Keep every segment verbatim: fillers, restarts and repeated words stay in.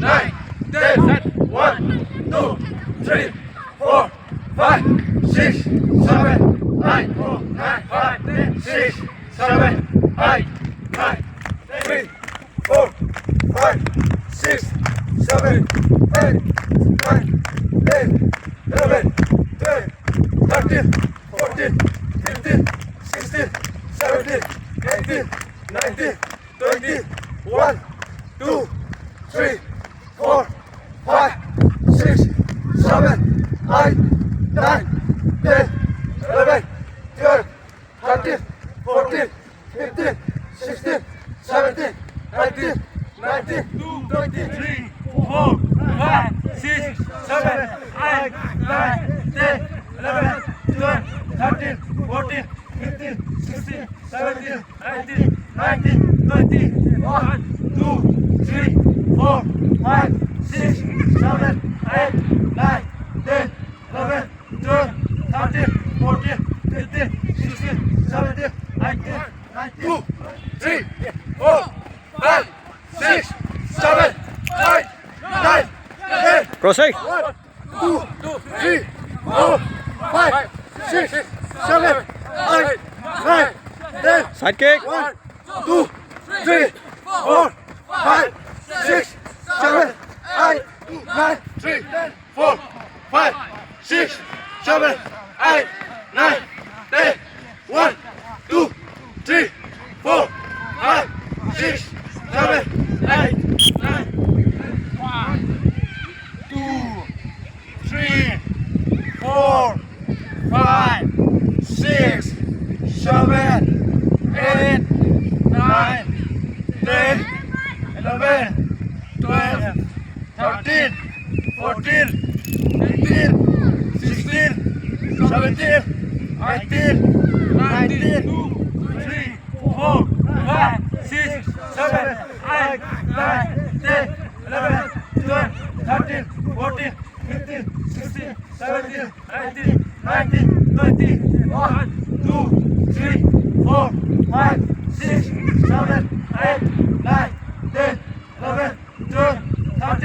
nine, ten. One, two, three, four, five, six, seven, eight, nine, five, ten, six, seven, eight, nine, three, four, five, six, seven, eight, nine, ten, eleven, twelve, thirteen, fourteen, fifteen, sixteen, seventeen, eighteen, nineteen, twenty, one, two, three, four, five, six, seven, eight, nine, ten, eleven, twelve, thirteen, fourteen, fifteen, sixteen, seventeen, eighteen, nineteen, twenty, three, four, five, six, seven, eight, nine, ten, eleven, twelve, thirteen, fourteen, fifteen, sixteen, seventeen, eighteen, nineteen, twenty, one, two, three, four, five, six, seven, eight, nine, ten, eleven, twelve, thirteen, fourteen, fifteen, sixteen, seventeen, eighteen, nineteen, three, four, five, six, seven, eight, nine, ten. Proceed. One, two, three, four, five, six, seven, eight, nine, ten. Side kick. One, two, three, four, five, six, seven, eight, nine, three, ten, four, five, six, seven, eight, nine, ten. One, two, three, four, five, six, seven, eight, nine. One, two, three, four, five, six, seven, eight, nine, ten, eleven, twelve, thirteen, fourteen, fifteen, sixteen, seventeen, eighteen, nineteen, two, three, four, five, six, seven, eight, nine, ten, eleven, twelve, thirteen, fourteen, fifteen, sixteen, seventeen, eighteen, nineteen, twenty, one, two, three, four, five, six, seven, eight, nine, ten, eleven, twelve, thirteen,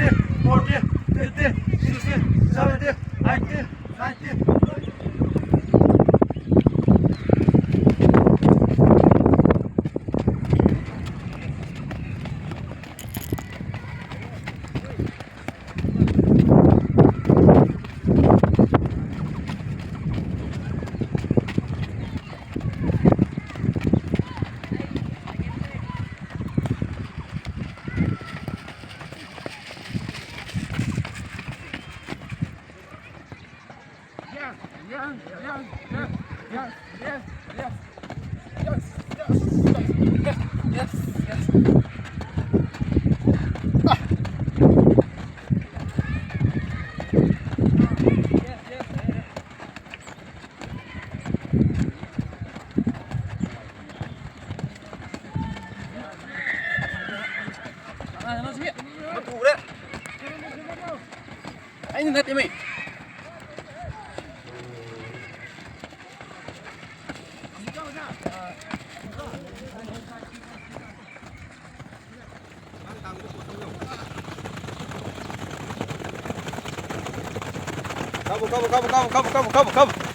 ꯃꯇꯨꯔꯦ꯫ ꯑꯩꯅ ꯅꯠꯇꯦꯃꯤ꯫ Come, come, come, come, come, come, come, come.